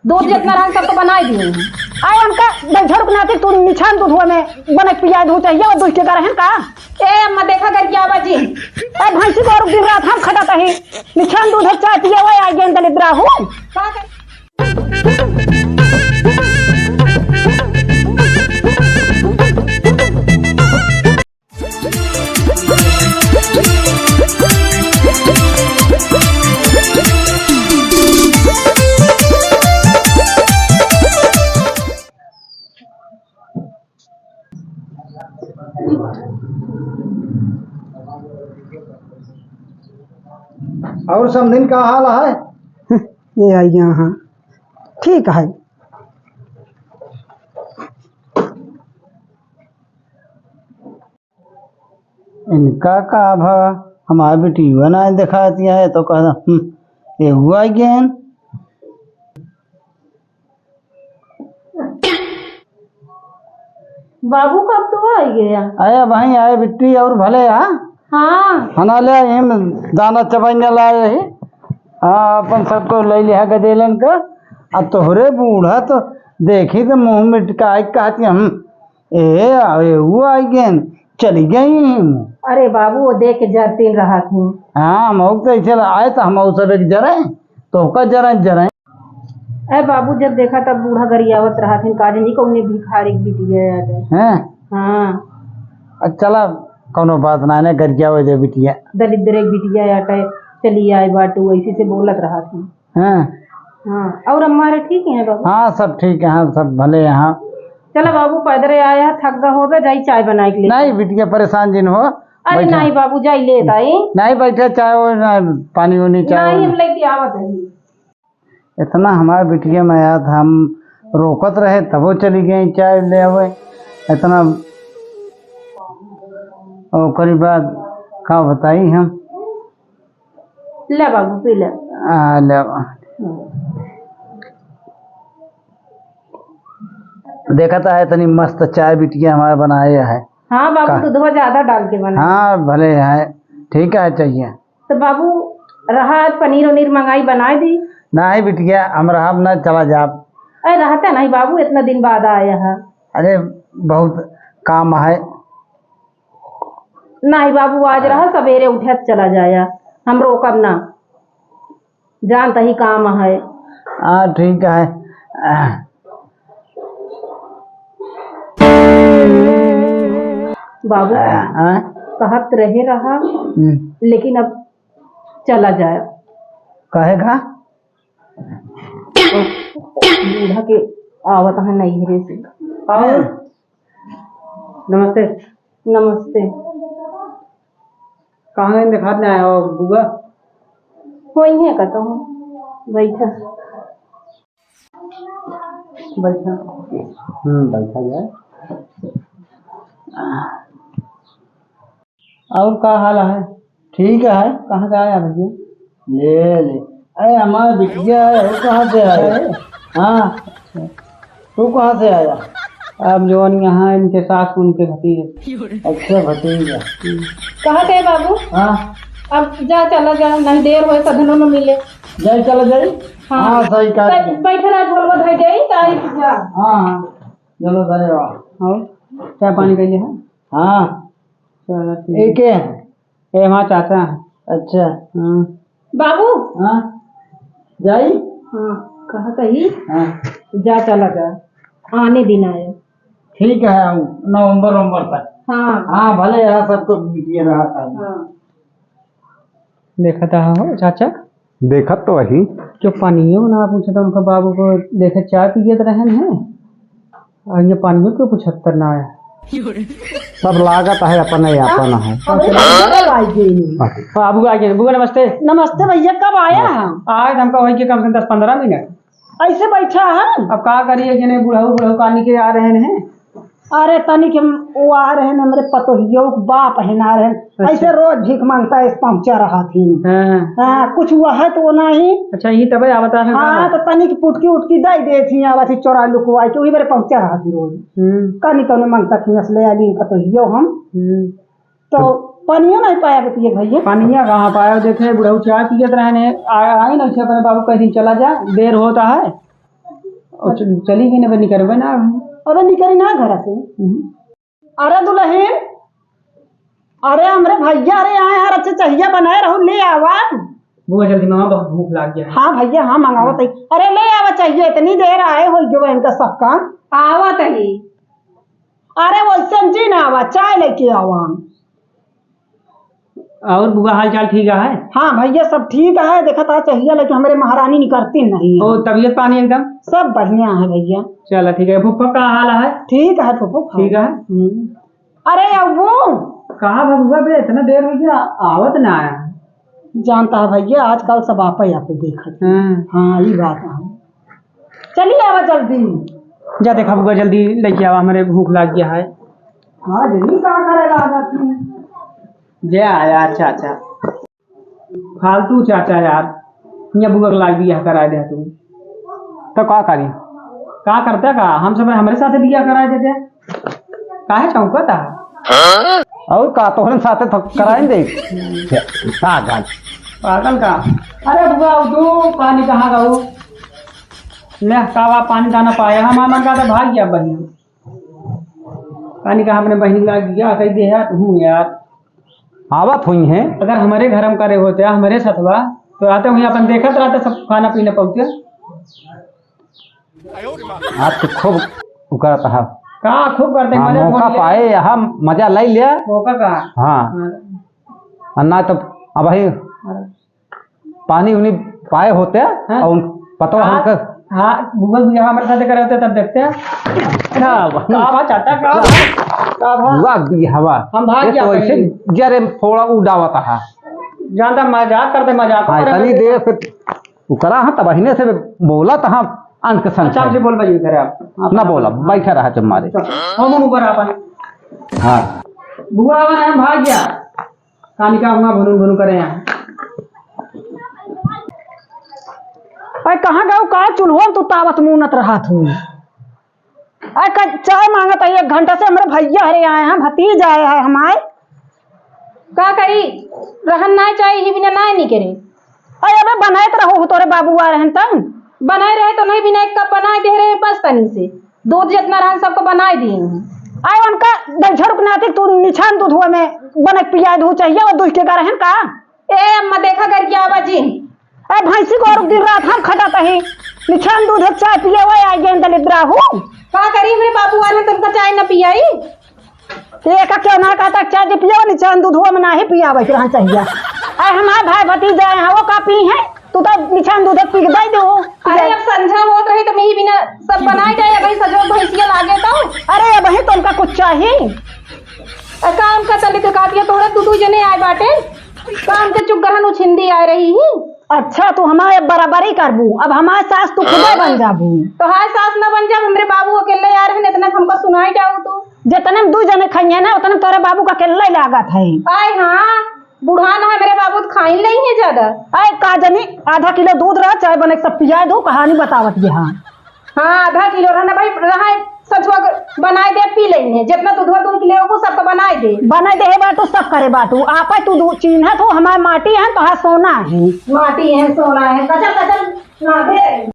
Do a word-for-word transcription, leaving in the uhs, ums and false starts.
दूध जितना रहन, सब तो बनाई दिए हैं। आए उनका बैठा रुकना थी, तू निछान दूध हुआ में बने पिया दूध चाहिए, और दूध के कारण का? ए अम्मा, देखा गरियावा जी। ए भैंसी को और दिन रात हम खटाता ही, निछान दूध है, चाय पिए हुए, आ गए दलिद्रा हूँ। का कर- और समधिन का हाल है? ये है यहाँ, ठीक है। इनका का भा, हमार बेटिया ना देखाती है, तो कहता, "हम्म, ये हुआ गेन।" बाबू कब तो आ गया? अरे भाई आए बिट्टी, और भले, हाँ? हाँ। हना ले, एम दाना चबाइने लाए ही। हाँ, अपन सबको ले लिहा गदेलन का। आ तोहरे बूढ़ा तो देखी तो मुँह मिटकाई कहती, "हम, ए, आ, ए, वो आई गेन, चली गई।" अरे बाबू, वो देख के जरतीन रहा थी। हाँ, हम तो ऐसे आए तो हम सब एक जरे, तो का जरे, जरे। ए बाबू, जब देखा तब बूढ़ा गरियावत रहत हन, का जानी कौने भिखारी के बिटिया आटे। हैं? हाँ। अच्छा, चला, कौनो बात ना, ने गरियावे दे बिटिया। दलिद्र के बिटिया आटे, चली आए बाटू, ऐसे से बोलत रहत हन। हैं? हाँ, और हमारे ठीक हैं बाबू? हाँ, सब ठीक है, हाँ, सब भले हैं, हाँ। चला बाबू, पैदरे आया, थक गा होबे, जाई चाय बनाए के लिए। नहीं बिटिया, परेशान जिन हो, अरे बैठा। नहीं बाबू, जाई लेत आई। नहीं बैठा, चाय वो ना, पानी उनी, चाय नहीं, उनी। हम लेके आवत हई। इतना हमार बिटिया में आया था, हम रोकत रहे, तबो चली गई चाय ले आवे। इतना, ओकरी बाद का बताई हम। ले बाबू, पी ले। आ, ले। हम्म। देखा था, इतनी मस्त चाय बिटिया हमारे बनाए है। हाँ बाबू, का? दूधवा ज्यादा डाल के बना। हाँ, भले है, ठीक है, चाहिए। तो बाबू, रहा आज पनीर उनीर मंगाई, बनाए दी? नहीं बिटिया, हम रहब ना, चला जाब। अरे रहता नहीं बाबू, इतना दिन बाद आया है। अरे बहुत काम है। नहीं बाबू, आज रहा, सवेरे उठत चला जाया, हम रोकब ना, जानता ही काम है। हाँ ठीक है। बाबू, हाँ? कहत रहे रहा, हम्म। लेकिन अब चला जाए। काहे का? बूढ़ा के आवत है नैहरे से। और? हाँ। नमस्ते। नमस्ते। कहाँ गए, दिखात नहीं आया हो बुआ? वही है कहता हूँ, बैठा। बैठा। हम्म, बैठा जाए। और का हाल है? ठीक है। कहाँ से आया भैया? ले, ले। अरे, हमार बिटिया है, वो कहाँ से आया? अरे। हाँ। तू कहाँ से आया? अब जौन यहाँ इनके सास, उनके भतीजे। अच्छा, भतीजा। हम्म। कहाँ गए बाबू? हाँ। अब जा, चला जा, नहीं देर होए, सधनो न मिले। जाए, चला जाए। हाँ। हाँ, सही कहा बै-, तुमने। बैठ रहा, झोलवा धर जाई, तो आई जा। हाँ, हाँ। चलो, धरे रहो। और चाय पानी कैले है? हाँ। चलो, ठीक। एक है। ए, हमार चाचा है। अच्छा। हाँ। बाबू। हाँ। जाई? हाँ, कहा कही? हाँ। जा, चला जा। आने दिन आए। ठीक है, आऊ। नवंबर, नवंबर तक। हाँ। हाँ, भले यहाँ सब तो बिटिया रहा था। हाँ। देखत आहा हो, चाचा? देखत तो वही। क्यों पानियो ना पूछत उनका बाबू को, देखे चाय पियत रहन है, और ये पानियो क्यों पूछत ना आया? सब लागत है, अपन ही अपन है। बाबू आ गए। बुआ नमस्ते। नमस्ते भैया, कब आया? हाँ। आए तो हमका वही के कम से कम दस पन्द्रह मिनट। ऐसे बैठा है? अब का करिए, जने बुढ़ऊ, बुढ़ऊ कानी के आ रहे हैं। अरे तनिक हम, वो आ रहे हैं, हमरे पतोहियो के बाप है ना रहे हैं। अच्छा। ऐसे रोज भीख मांगता है, पहुंचा रहा थी। हाँ। हाँ, कुछ हुआ है तो वो नहीं। अच्छा, ये तबे आवता है हाँ, बाबा। तो तनिक पुटकी उटकी दे दे थी, आवा थी चोरा लुकवा के, वही मेरे पहुंचा रहा थी रोज। हम्म। कनी कौनो मांगता थी, नस्ले आली पतोहियो हम। हम्म। तो तो पानिया नहीं पाया के पिए भैया। पानिया कहाँ पाया? देखे बुढ़ऊ चाय पियत रहने, आ-, आई ना, उठे अपने बाबू कह दिन चला जा, देर होता है। और चल-, चली गई ना, अब निकरबे ना। अबे निकरी ना घर से। हम्म। अरे दुलहिन, अरे हमरे भइया, अरे आए हैं, अरे चहिया बनाए रहू, ले आवा। बुआ जल्दी मंगावा, बहुत भूख लाग गया है। हाँ भइया, हाँ मंगावत ही। अरे ले आवा चहिया, इतनी देर आए होइ गवा इनका सबका। आवत ही। अरे वैसे जी ना आवा, चाय लेके आवा। और बुआ हाल चाल ठीक है? हाँ भइया सब ठीक है, देखा था चहिया लेके हमरे महारानी निकरती नहीं है। ओ तबीयत पानी एकदम? सब बढ़िया है भइया। चला ठीक है, फूफा का हाल है? ठीक है फूफा। ठीक है। हम्म। अरे अबू। कहाँ बा बुआ बे, इतना देर होइ गया, आवत ना आया। जानता है भइया, आजकल सब आपे आपे देखत। हाँ। हाँ, ई बात है। चली आवा जल्दी। जा देखा बुआ, जल्दी लेके आवा, हमरे भूख लाग गया है। हाँ, जल्दी का करे लागत है? जा यार चाचा, फालतू चाचा यार, ये बुआ के लाग बियाह करा दे तू। तो का करी? का करता का? हम सब हमरे साथे बियाह करा देते। काहे चौंकता? और का तोहरे साथे तो कराइन दे। पागल। पागल का? अरे बुआ, तू पानी कहाँ गऊ? ले, का बा, पानी दाना पाया? हमार मन का तो भाग गया बहिन। पानी कहाँ अपने बहिन लाग गया, कही दे यार, हूँ यार। आवत हुई हैं। अगर हमरे घर में करे होते, हमरे सथवा, तो आते हुए अपन देखत रहते सब खाना पीना पहुँचे। आप तो खूब उकरत हा। का खूब करते, हाँ, मजा मौका थोड़ी ले। पाए, यहाँ मजा ले लिया। मौका का? हाँ। हाँ। और ना तो अब ही हाँ। पानी उनी पाए होते हाँ। और पतो हाँ, हमका हाँ, गूगल भी हमारे साथ करे होते तब देखते हैं। का बा? का बा चाचा, का बा? का बा? वाह, भी हवा। हम भाग ये गया तो ऐसे पहले। जरे फोड़ा उड़ावत हा। जानता मजाक करते, मजाक हाँ, करे तनी होते। देर से उकरा हाँ, तब अहिने से बोला तो हाँ, अंक संग अच्छा, है। हमसे बोल भाई, इधर आप। आप ना आप बोला, आप। बैठा रहा चुप मारे। हम ऊपर अपन। हाँ। बुआ आवा ना, हम भाग गया। कानिका हुआ भुनुन भुनुन करे यहाँ। अरे कहाँ गऊ का चूल्हो में तू तावत मूनत रहत हूँ? अरे का चाय मांगत है एक घंटा से, हमरे भइया हरे आए हैं, भतीज आए हैं हमारे। का करी, रहन ना चाही, ही बिना ना निकरे। अरे अबे बनाए तो रहो, तोरे बाबू आ रहन तब। बनाए रहे तो नहीं, बिना एक कप बनाए दे रहे बस तनी से। दूध जितना रहन सबको बनाए दिए हैं। आए उनका दलझड़ के नाते तू निछान दूध हुआ में बने पिया दूध चाहिए, वो दूध के का रहन का? ए अम्मा देखा करके आवा जी। ए भैंसी को और दिन रात हम खटाता ही, निछान दूध है, चाय पिए हुए आ गए दलिद्रा हूँ। का करी, हमरे बाबू वाले तुमका चाय न पियाई? तो ये का क्यों ना कहता, चाय जे पियो निछान दूध हुआ में ना ही पियावे के रहन चाहिए। अरे हमारे भाई भतीजे हैं, वो का पी हैं? तू तो निछान दूध पी के दे दो। अरे अब संझा होत रही तो मैं ही बिना सब बनाए जाए, अबही सजो भैंसिया लागे तो। अरे अबही तो उनका कुछ चाहिए। अरे काम का चली तो काटिया तोहरा तू दू जने आए बाटे। काम के चुप गरहन उछिंदी आए रही ही। अच्छा तू हमारे बराबरी करबू, अब हमारे सास तू खुदे बन जाबू। तो हाय सास ना बन जाब, हमरे बाबू अकेले आ रहे, इतना हमको सुनाई जाऊ तू। जितने में दू जने खाइए ना, उतने में तोरे बाबू का अकेले लागत है। आय हाँ, बुढ़ान है मेरे बाबू तो खाइन नहीं है ज्यादा। आय का जनी, आधा किलो दूध रहा, चाय बने के सब पिया दो, कहानी बतावत ये हाँ। हाँ, आधा किलो रहा ना भाई, रहा है, सचुआ के बनाए दे, पी लेंगे। जितना दूध हुआ, दूध ले, वो सबको बनाए दे। बनाए दे है बाटू, सब करे बाटू। आपे तू दू चीन्हत हो, हमारे माटी है, तो हाँ सोना है। माटी है, सोना है, कचर, कचर, ना दे।